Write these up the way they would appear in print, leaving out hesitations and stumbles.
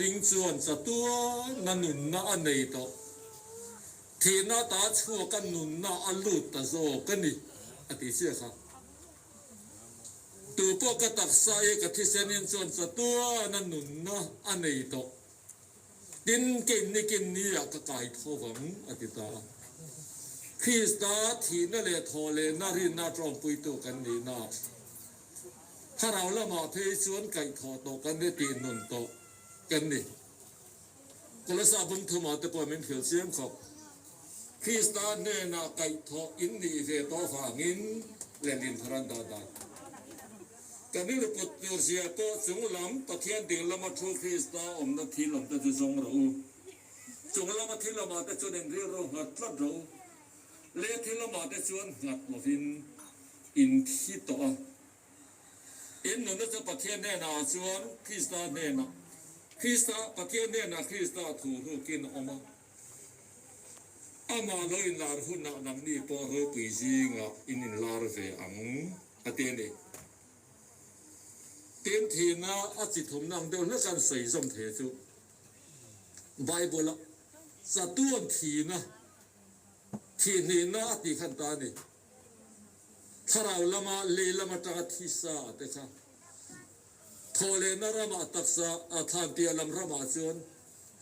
ring chuan chatuana nunna a nei tawh. Thihna ta chhuaka nunna a lut ta zawk a ni, a ti chiah kha. Tu pawh ka taksa i ka thisenin chuan chatuana nunna a nei tawh. Tin, keini kinni ah ka kai tho vang, a ti ta a. Krista thihna leh thawhlehna rinna tawngpuitu kan nihna ah thlarau lamah phei chuan kaihthawh tawh kan ni tih nun tawh kan ni. Kolasa bung thumah te pawh min hrilh chiang khawp. Krista hnenah kaihthawh in nih ve tawh vangin lehlin thar an dah dan. Kan rilru put tur zia pawh chung lam Pathian ding lama thu Krista awmna thil awm te chu zawng rawh u. Chung lama thil awmah te chuan in rilru nghat tlat rawh u. Leh thil awmah te chuan nghat lovin in thi tawh a. In nunna chu Pathian hnenah chuan Krista hnenah Krista Pathian hnenah Krista thu hrukin a awm a. Amah lo inlar hunah nangni pawh ropui zingah in inlar ve ang, a ti a ni. Tin, thihna a chi thumna ang deuh hlek an sawi zawm thei chu Bible-a chatuan thihna, thihhnihna a tih khan ta a ni. Thlarau lama lei lam atanga thi sa te kha thawhlehna ramah taksa a thlan piah lam ramah chuan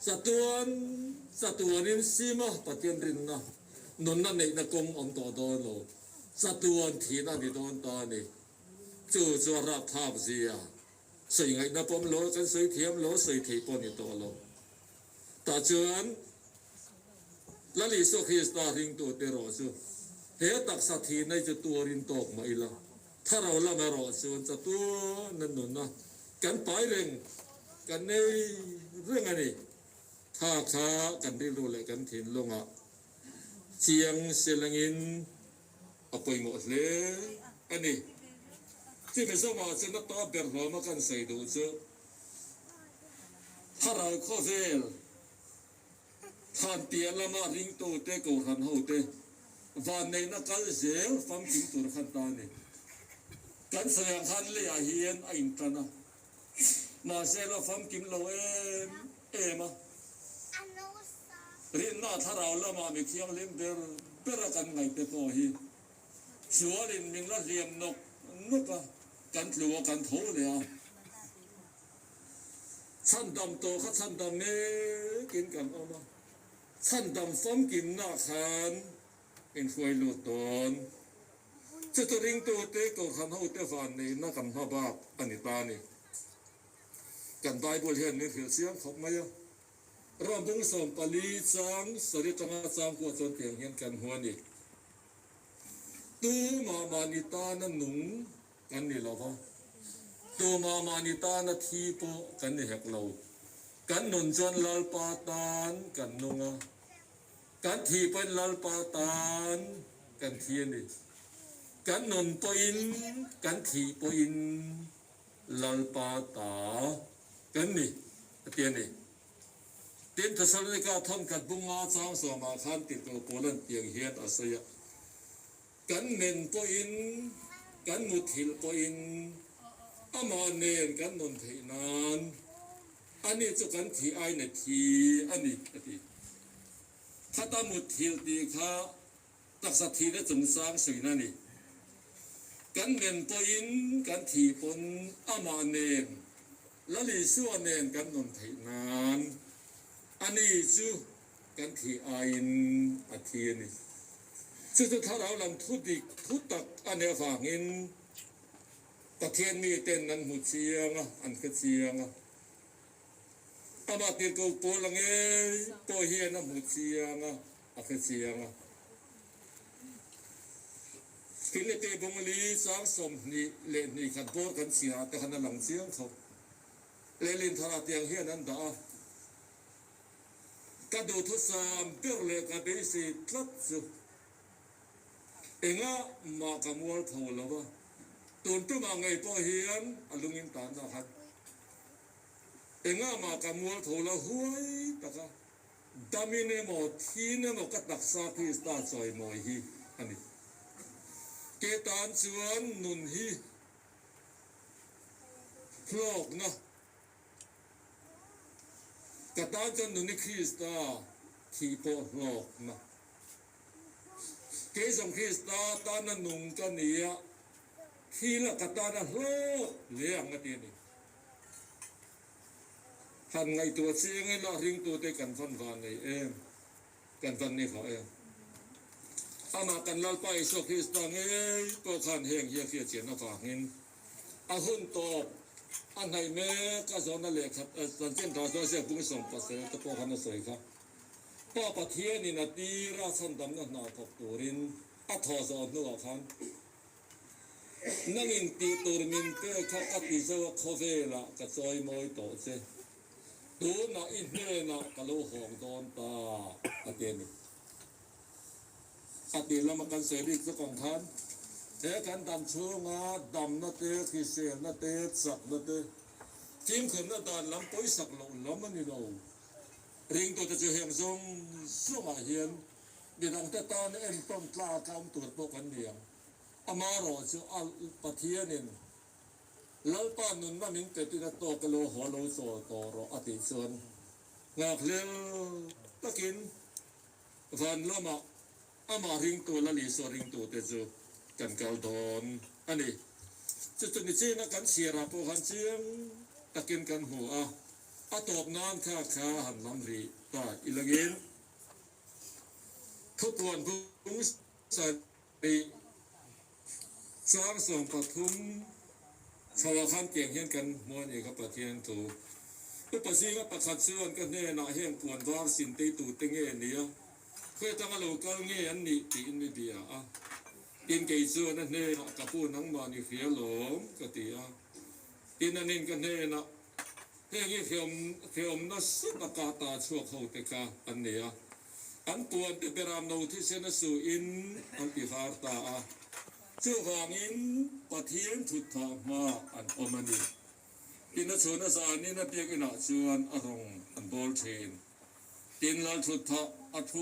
chatuan chatuanin sima Pathian rinna nunna neihna kawng awm tawh dawn lo, chatuan thihna a ni dawn ta a ni. Chu chu a rapthlak zia sawi ngaihna pawm lo, kan sawi thiam lo, sawi theih pawh a ni tawh lo. Tah chuan Lal Isua Krista ringtute erawh chu he taksa thihna hi chu tuarin tawk mah ila, thlarau lam erawh chuan chatuan a nuna kan pai reng, kan nei reng a ni. Tha kha kan rilru leh kan thinlungah chiang selangin a pawimawh hle a ni. Chumi zawmah chuan a tawp ber hlawma kan sawi duh chu thlarau khawvel, Thlan piah lama ringtute, kohhran hote vanneihna kal zel famkim tur khan ta a ni. Kan sawi ang khan leiah hian a intan a, mahse la famkim lo em em a. Rinna thlarau lama mi thianghlim ber bera kan ngaihte pawh hi sualin min la hliam nawk nawk a, kan tlu a, kan tho leh a. Chhandam tawh kha chhandam mekin kan awm a, chhandam famkimna khan min hruai lut dawn. Chuta ringtute Kohhran hote vanneihna kan hma bak a ni ta a ni. Kan Bible hian min hrilh chiang khawp mai a, Ram bung 14 chang sarih atanga chang kuah chuan tiang hian kan hmu a ni. Tumah mahni tana nung kan ni lo va, tumah mahni tana thi pawh kan ni hek lo. Kan nun chuan Lalpa tan kan nung a, kan thi pawhin Lalpa tan kan thi a ni. Kan nun pawhin, kan thih pawhin Lalpa ta kan ni, a ti a ni. Tin, Thesalonika thawnkhat bunga chang sawmah khan tirhkoh Paula'n tiang hian a sawi a. Kan men pawhin, kan muthilh pawhin amah nen kan nun theih nan ani chu kan thih aina thi a ni, a ti. Khata muthilh tih kha taksa thihna chungchang sawina a ni. Kan men pawhin, kan thih pawn amah nen, Lal Isua nen kan nun theih nan ani chu Kan thih aiin a thi a ni. Chu chu thlarau lam thu dik thu tak a nih avangin Pathian miten an hmu chiang a, an hre chiang a. Amah tirhkoh pawl a ngei pawh hian a hmu chiang a, a hre chiang a. Philippe Bungli 22 khat bawr kan chhiarah te khan a lang chiang khawp. Lehlin tharah tiang hian an dah a. Ka duhthusam ber leh ka beisei tlat chu engah mah ka mual tho lo va, tun tumah ngei pawh hian a lungin tanna khan engah mah ka mual tho lo huai tak a, damin emaw thin emaw ka taksa Krista chawimawi hi a ni. Ke tan chuan nun hi hlawkna. Ka tan chuan nuni Krista thih pawh hlawkna. Kei zawng Krista tana nung ka ni a, thi la ka tana hlawk hle ang a ti a ni. Han ngaihtuah chiang ila ringtute kan van van nei em, kan van ni hah em. Amah kan Lalpa Isua Krista ngei pawh khan heng hi a hriatchian avangin a hun tawp a hnaih mek a zawhna lehkhat chanchin tha chuan ziak bung 17 te pawh khan a sawi kha. Pa Pathianin a tira chhandamna hna thawk turin a thawh zawh hnuah khan Nangin tih tur min pek kha ka ti zo a khawvelah ka chawi mawi tawh che. Tunah i hnenah ka lo hawng dawn ta a ti a ni. A tih lama kan sawi bik zawk ang khan he kan dam chhunga damna te, hriselna te, chakna te, fimkhurna dan lam pawisak loh lam a ni lo. Ringtute chu heng zawng zawngah hian midangte tan entawn tlak a awm tur pawh kan ni ang. Amaherawh chu a Pathianin Lalpa nunna min petin a tawk elo haw lo chawl tawh rawh a tih chuan nghakhlel takin van lamah amah ringtu Lal Isua ringtute chu kan kal dawn a ni. Chu chu nichina kan chhiarah pawh khan chiang takin kan hmu a, a tawp nan kha kha han lam rih ta ilangin thupuan bung Hei chang 13 chho ah khan tiang hian kan hmu a ni kha Pathian thu. Upa zinga pakhat chuan ka hnenah heng puan var sin tei tute nge nia, khawi atanga lo kal nge an nih tiin mi bia a. Tin kei chuan a hnenah ka pu nangmah ni hria lawm ka ti a. Tin anin ka hnenah Heng hi hreawm nasa taka ta chhuak ho te kha an ni a, an puan te beram no thisen a su in an ti var ta a, chuvangin Pathian thut thah hma an awm a ni. Tin a chhun a zanin a biakinah chuan a rawng an bawl thin. Tin Lal thut thah a thu.